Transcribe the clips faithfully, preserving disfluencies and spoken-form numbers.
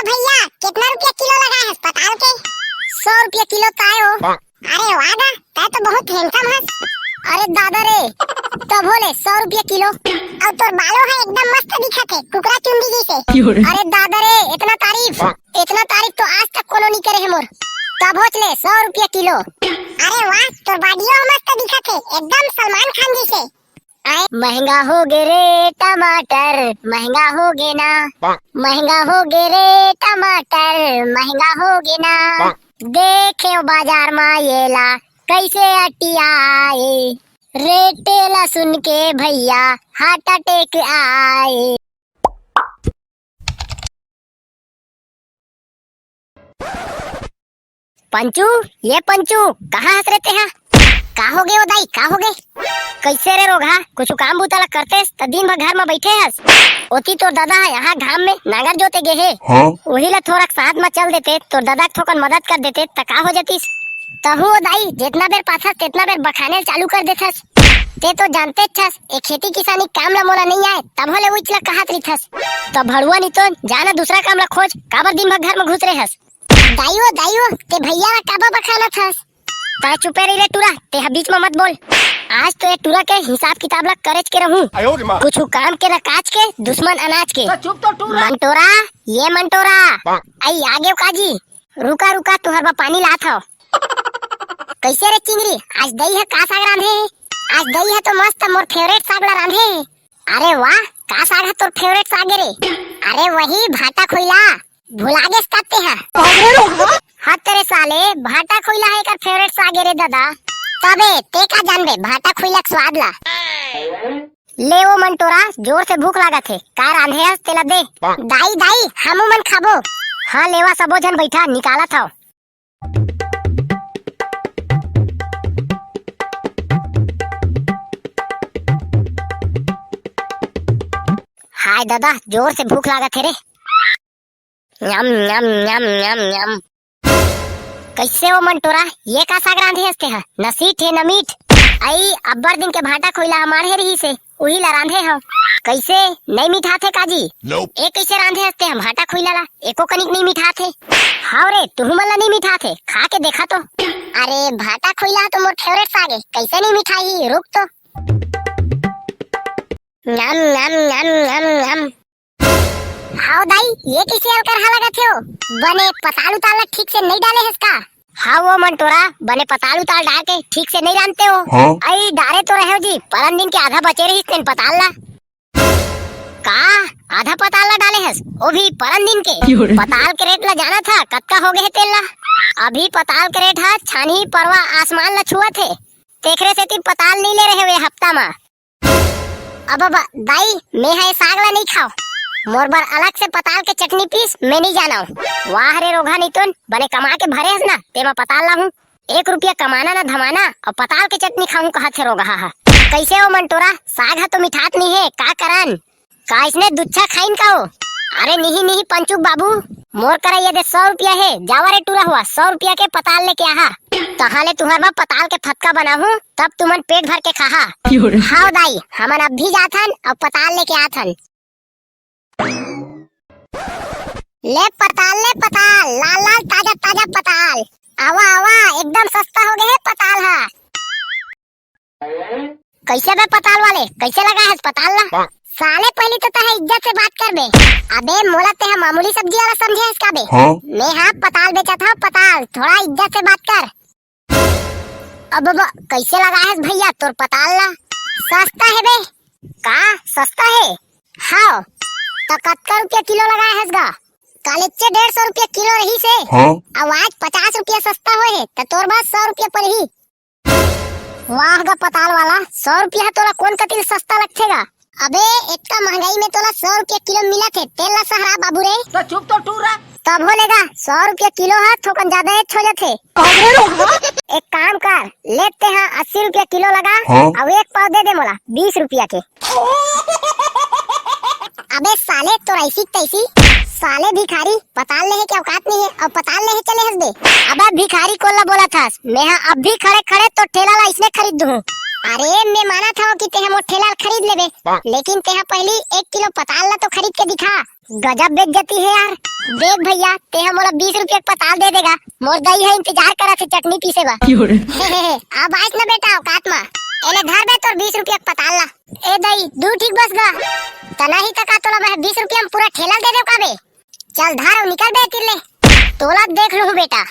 भैया, कितना रुपया किलो लगाए हस पताल के? सौ रुपया किलो ताय हो। अरे वाह दा, तै तो बहुत handsome हस। अरे दादा रे, तब होले सौ रुपया किलो। अउ तोर बालो ह एकदम मस्त दिखत हे, कुकरा चुंदी जैसे। अरे दादा रे, इतना तारीफ, इतना तारीफ तो आज तक कोनो नहीं करे हे मोर। तब होच ले सौ रुपया किलो। अरे वाह, तोर बाडियो ह मस्त दिखत हे, एकदम सलमान खान जैसे। आए, महंगा हो गे रे टमाटर, महंगा हो गे ना, महंगा हो गे रे टमाटर, महंगा हो गे ना। देखेंव बाजार म येला कइसे अटियाए, रेटे ला सुन के भैया heart attack आए। पंचू, ये पंचू, कहाँ हस रे तेहा? का हो गे ओ दाई, का हो गे? कइसे रे रोगहा, कुछु काम बूता ला करतेस त दिन भर घर म बइठे हस। ओती तोर ददा ह यहाँ घाम में नांगर जोते गे हे। हाँ? उही ला थोरक साथ म चल देते, तोर ददा के थोकन मदद कर देते त का हो जतिस? तहूँ ओ दाई, जेतना बेर पाथस तेतना बेर बखाने ल चालू कर देथस। ते तो जानतेच हस, ए खेती किसानी काम ला मोला नइ आय, तभो ले उइच ला कहत रहिथस। त भड़ुआ नितोन, जा ना दूसरा काम ला खोज, काबर दिन भर घर म घुस रहे हस? दाई ओ, दाई ओ, ते भैया ला काबर बखानत हस? तै चुपे रही रे टूरा, तेहा बीच म मत बोल। आज तो ए टूरा के हिसाब किताब ला करेच के रहूं। आयो रे माँ। कुछु काम के न काज के, दुश्मन अनाज के। तो चुप तो टूरा। मंटोरा, ये मंटोरा। आई आगे काजी। रुका रुका, तुहर बर पानी लात हव। कइसे रे चिंगरी, आज दई ह का साग रांधे हे? आज दई ह तो मस्त मोर favourite साग ला रांधे हे। अरे वाह, का साग ह तोर favourite साग रे? अरे वही भाटा खोइला। भुला गेस का तेहा? हत रे साले, भाटा खोइला ह एकर favourite साग रे ददा। तबे ते का जानबे भाटा खोइला के स्वाद ला? ले ओ मंटोरा, जोर से भूख लागत हे, का रांधे हस तेला दे। दाई, दाई, हमू मन खाबो। हाँ लेवा, सबो झन बइठा, निकालत हव। हाय ददा, जोर से भूख लागत हे रे। यम, यम, यम, यम, यम। कइसे ओ मंटोरा, ये का साग रांधे हस तेहा? न सीठ हे, न मीठ। अई, अब्बड़ दिन के भाटा खोइला ह माढ़े रहिस हे, उही ला रांधे हव। कइसे, नइ मिठाथे काजी? Nope। ए कइसे रांधे हस तेहा भाटा खोइला ला? एको कनिक नइ मिठाथे। हाव रे, तुहू मन ला नइ मिठाथे, खा के देखा तो। अरे, भाटा खोइला ह तो मोर favourite साग हे, कइसे नइ मिठाही? रुक तो। नम, नम, नम, नम, नम। हाव दाई, ये कइसे अलकरहा लगत हे ओ? बने पताल उताल ला ठीक से नइ डाले हस का? हाव ओ मंटोरा, बने पताल उताल डार के ठीक से नइ रांधते ओ। हाँ? अई डारे तो रहेव जी, परन दिन के आधा बचे रहिस तेन पताल ला। का? आधा पताल ला डाले हस? ओ भी परन दिन के? क्यों रे? पताल के rate ला जानत हा, कतका हो गे हे तेन ला? अभी पताल के rate हा छानही परवा आसमान ला छुअत हे। तेखरे सेती पताल नइ ले रहेव ए हफ्ता मा। अब, अब, दाई, मैं ह ए साग ला नइ खाव। मोर बर अलग से पताल के चटनी पीस, मैं नइ जानव। वाह रे रोगहा नितोन, बने कमा के भरे हस ना, तेमा पताल लाहूं। एक रुपया कमाना ना धमाना, अउ पताल के चटनी खाहूं कहत हे रोगहा ह। कइसे ओ मंटोरा, साग ह तो मिठात नइ हे, का करन? का इसने दुच्छा खाइन का ओ? अरे निही निही पंचू बाबू, मोर करा ये दे सौ रुपया हे, जावा रे टूरा हुआ, सौ रुपया के पताल लेके आहा। तहाँ ले तुहर बर पताल के फतका बनाहूं, तब तुमन पेट भर के खाहा। क्यों रे? हाव दाई, हमन अभी जाथन अउ पताल लेके आथन। ले पताल, ले पताल, लाल लाल ताजा ताजा पताल। आवा आवा, एकदम सस्ता हो गे हे पताल हा। कइसे बे पताल वाले, कइसे लगा हस पताल ला? साले पहली तो तहे इज्जत से बात कर बे। अबे मोला तेहा मामूली सब्जी वाला समझे हस का बे? हाँ? मैं हा पताल बेचत हव पताल, थोड़ा इज्जत से बात कर। अब ब-, कइसे लगा हस भैया तोर पताल ला? सस्ता हे बे। का सस्ता हे? हाव। त कतका रुपया किलो लगाए हस गा? कालेच्चे डेढ़ सौ रुपया किलो रहिस हे। हाँ? अउ आज पचास रुपया सस्ता होए हे, त तोर बर सौ रुपया पड़ही। वाह गा पताल वाला, सौ रुपया ह तोला कोन कति ले सस्ता लगथे गा? अबे, एतका महंगाई में तोला सौ रुपया किलो मिलत हे, तेल ला सहरा बाबू रे। तो चुप तो टूरा। तभो ले गा, सौ रुपया किलो ह थोकन जादा एच हो जाथे। एक काम कर, ले तेहा अस्सी रुपया किलो लगा, हाँ? अउ एक पाव दे दे मोला, बीस रुपया के। अबे साले, तोर ऐसी तैसी। साले भिखारी, पताल लेहे के औकात नइ हे, अउ पताल लेहे चले हस बे। अबे भिखारी कोन ला बोलत हस? मेहा अभी खड़े खड़े तोर ठेला ला अइसने खरीद दूहूं। अरे, मैं मानत हव कि तेहा मोर ठेला ल खरीद लेबे, लेकिन तेहा पहली एक किलो पताल ला तो खरीद के दिखा। गजब बेइज्जती हे यार। देख भैया, तेहा मोला बीस रुपया के पताल दे देगा, मोर दई ह इंतजार करत हे चटनी पीसे बर। हे, हे, हे, अब आइस ना बेटा औकात मा। एले धर बे तोर बीस रुपया के पताल ला। ए दई, दू ठीक बस गा। तना ही तका तोला मैं बीस रुपया में पूरा ठेला दे देव का बे? चल धर अउ निकल बे तीर ले। तोला देख लूं बेटा।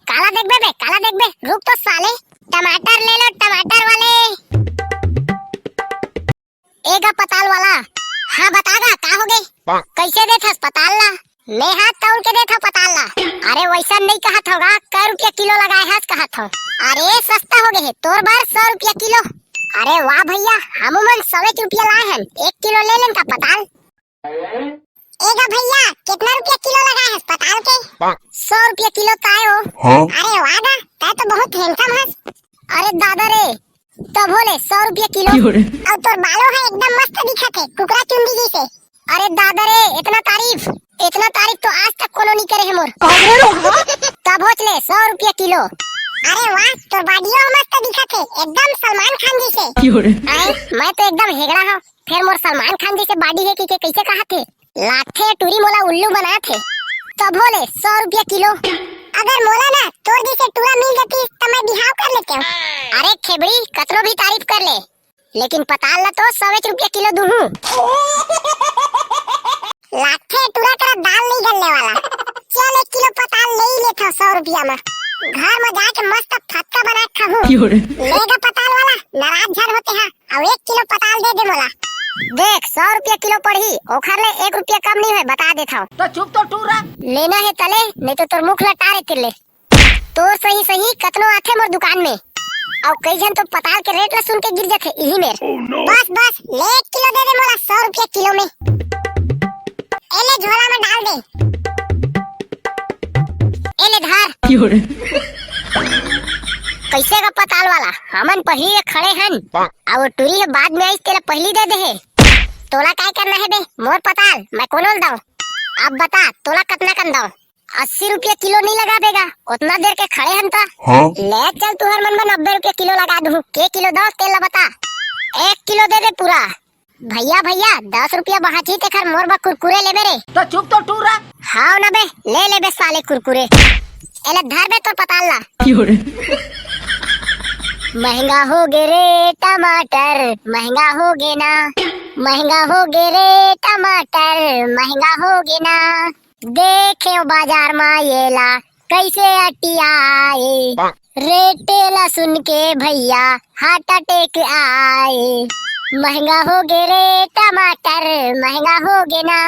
काला देखबे बे, काला देखबे? रुक तो साले, टमाटर ले लो, टमाटर वाले। ए गा पताल वाला, हाँ बता गा, का हो गे? कइसे देथस पताल ला? मैं हा तौल के देथव पताल ला। अरे वइसन नइ कहत हव गा, कै रुपया किलो लगाए हस कहत हव। अरे सस्ता हो गे हे तोर बर, सौ रुपया किलो। अरे वाह भैया, हमू मन सौवेच रुपया लाए हन, एक किलो ले लेन का पताल? ए गा भैया, कितना रुपया किलो लगाए हस पताल के? सौ रुपया किलो ताय हो। हाँ? अरे वाह गा, तै तो बहुत handsome हस। अरे दादा रे, तभो ले सौ रुपया किलो। अउ तोर बालो ह एकदम मस्त दिखत हे, कुकरा चुंदी जइसे। अरे दादा रे, इतना तारीफ, इतना तारीफ तो आज तक कोनो नहीं करे हे मोर। तभो ले सौ रुपया किलो। अरे वाह, तोर बाडियो ह मस्त दिखत हे, एकदम सलमान खान जइसे। आए, मैं तो एकदम हेगड़ा हव, फेर मोर सलमान खान जइसे बाडी हे कि के कइसे कहत हे? लागथे टूरी मोला उल्लू बनात हे। तभो ले सौ रुपया किलो। अगर मोला ना तोर जइसे टूरा मिल जातिस त मैं बिहाव कर लेतेंव। अरे खेबड़ी, कतनो भी तारीफ कर ले, लेकिन पताल ला तो सौवेच रुपया किलो दूहूं। लागथे टूरा करा दाल नइ गलने वाला। चल एक किलो पताल ले ही लेथंव सौ रुपया मा। घर मा जाके मस्त फतका बना के खाहूं। ले गा पताल वाला, नाराज झन हो तेहा। अउ एक किलो पताल दे दे मोला। देख, सौ रुपया किलो पड़ही, ओखर ले एक रुपया कम नइ होय, बता देथंव। तो चुप तो टूरा। लेना हे त ले, नइ तो तोर मुख ला टारे तीर ले। तोर सही सही कतनो आथे मोर दुकान में। अउ कई झन तो पताल के रेट ला सुन के गिर जाथे इही मेर। बस बस, ले एक किलो दे दे मोला सौ रुपया किलो में। ए ले झोला में डाल दे। ए ले धर। कइसे गा पताल वाला, हमन पहिली ले खड़े हन, अउ वो टूरी ह बाद में आइस, तेला पहिली दे दे हे। तोला काय करना हे बे, मोर पताल, मैं कोनो ल दंव? अब बता, तोला कतना कन दंव? अस्सी रुपया किलो नइ लगाबे गा, ओतना देर के खड़े हन त। हाँ? ले चल तुहर मन बर नब्बे रुपया किलो लगा दूहूं, के किलो दंव तेला बता। एक किलो दे दे पूरा। भैया, भैया, दस रुपया बांचही तेखर मोर बर कुरकुरे लेबे रे। तो चुप तो टूरा। हाव ना बे, ले लेबे साले कुरकुरे। एले धर बे तोर पताल ला। महंगा हो गे रे टमाटर, महंगा हो गे ना, महंगा हो गे रे टमाटर, महंगा हो गे ना। देखेंव बाजार मा येला कइसे अटियाए, रेट ला सुन के भैया heart attack आए। महंगा हो गे रे टमाटर, महंगा हो गे ना।